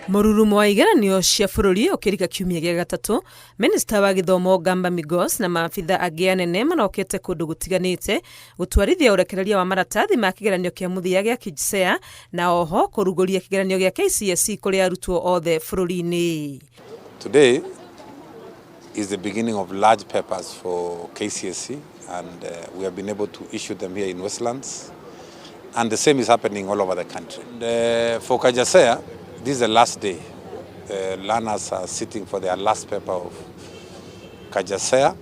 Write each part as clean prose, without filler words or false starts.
Mũrurumo wa igeranio cia bũrũri ũkĩrika kiumia gĩa gatatũ, Minista wa gĩthomo Gamba Migos na maabitha angĩ anene marokete kũndũ gũtiganĩte gũtwarithia ũrekereria wa maratathi ma kĩgeranio kĩa mũthia gĩa KJSEA na oho kũrugũria kĩgeranio gĩa KCSE kũrĩ arutwo othe bũrũri-inĩ. Today is the beginning of large papers for KCSE, and we have been able to issue them here in Westlands, and the same is happening all over the country. And for KJSEA, this is the last day. The learners are sitting for their last paper of KJSEA,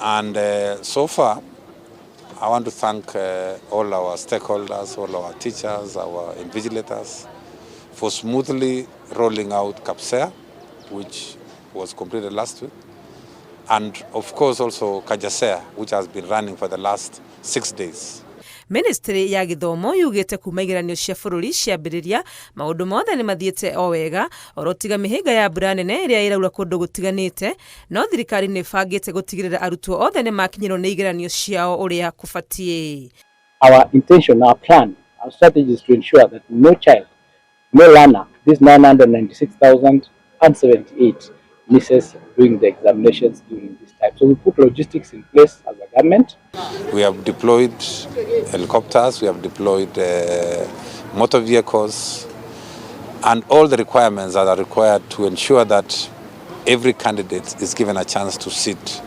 and so far I want to thank all our stakeholders, all our teachers, our invigilators for smoothly rolling out KPSEA, which was completed last week, and of course also KJSEA, which has been running for the last 6 days. Ministry ya gĩthomo yugĩte kuma igeranio cia bũrũri ciambĩrĩria, maũndũ mothe nĩ mathiĩte o wega, oro tiga mĩhĩnga ya mbura nene ĩrĩa ĩraura kũndũ gũtiganĩte, no thirikari nĩ ĩbangĩte gũtigĩrĩra arutwo othe nĩ makinyĩrwo nĩ igeranio ciao ũrĩa kũbatiĩ. Our intention, our plan, our strategy is to ensure that no child, no learner, this 996,078 misses doing the examinations during this time. So we put logistics in place as a government. We have deployed helicopters, we have deployed motor vehicles, and all the requirements that are required to ensure that every candidate is given a chance to sit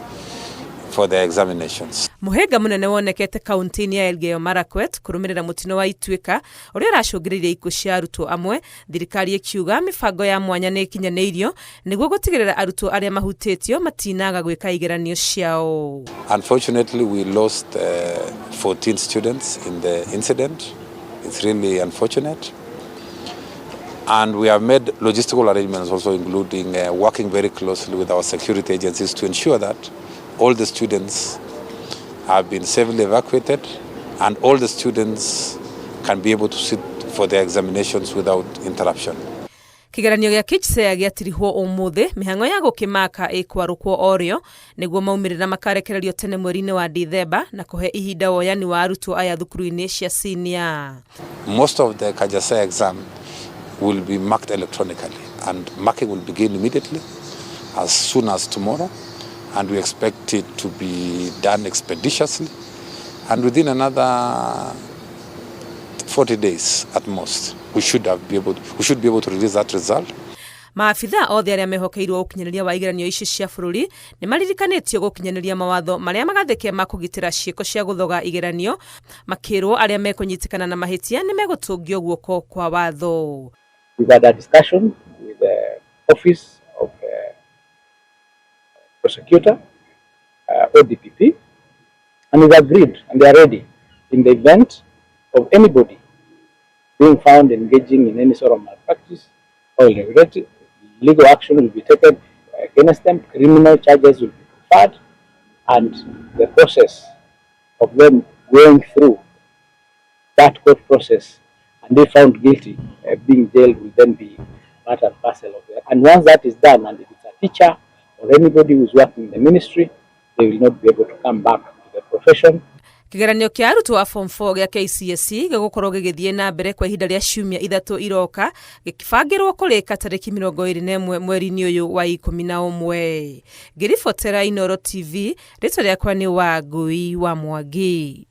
for their examinations. Mũhĩnga mũnene wonekete kaunti-inĩ ya Elgeyo Marakwet kũrũmĩrĩra mũtino wa Ituĩka ũrĩa ũracũngĩrĩirie ikuũ cia arutwo amwe, thirikari ĩkiuga mĩbango ya mwanya nĩ ĩkinyanĩirio nĩguo gũtigĩrĩra arutwo arĩa mahutĩtio matinaga gwĩka igeranio ciao. Unfortunately, we lost 14 students in the incident. It's really unfortunate. And we have made logistical arrangements also, including working very closely with our security agencies to ensure that all the students have been safely evacuated and all the students can be able to sit for their examinations without interruption. Kĩgeranio gĩa KJSEA gĩatirihwo ũmũthĩ, mĩhang'o ya gũkĩmaka ĩkwarũkwo orĩo nĩguo maumĩrĩra makarekererio tene mweri-inĩ wa Dithemba na kũhe ihinda woyani wa arutwo aya thukuru-inĩ cia senior. Most of the KJSEA exam will be marked electronically, and marking will begin immediately, as soon as tomorrow, and we expect it to be done expeditiously, and within another 40 days at most we should be able to release that result. Maabitha othe arĩa mehokeirwo ũkinyanĩria wa igeranio ici cia bũrũri nĩ maririkanĩtio gũkinyanĩria mawatho marĩa magathĩke ma kũgitĩra ciĩko cia gũthoga igeranio, makĩrwo arĩa mekũnyitĩkana na mahĩtia nĩ megũtũngio guoko kwa watho. We've had a discussion with the Office of Prosecutor, ODPP, and we've agreed and they are ready in the event of anybody being found engaging in any sort of malpractice or irregularity, legal action will be taken against them, criminal charges will be preferred, and the process of them going through that court process and they found guilty, being jailed will then be part and parcel of it. And once that is done, and if it's a teacher or anybody who is working in the ministry, they will not be able to come back to the profession. Kĩgeranio kĩa arutwo a Form 4 gĩa KCSE gĩgũkorwo gĩgĩthiĩ na mbere kwa ihinda rĩa ciumia 3 iroka, gĩkĩbangĩrwo kũrĩka tarĩki 21 mweri-inĩ ũyũ wa 11. Ngĩribotera Inooro TV, rĩtwa rĩakwa nĩ Wangui wa Mwangi.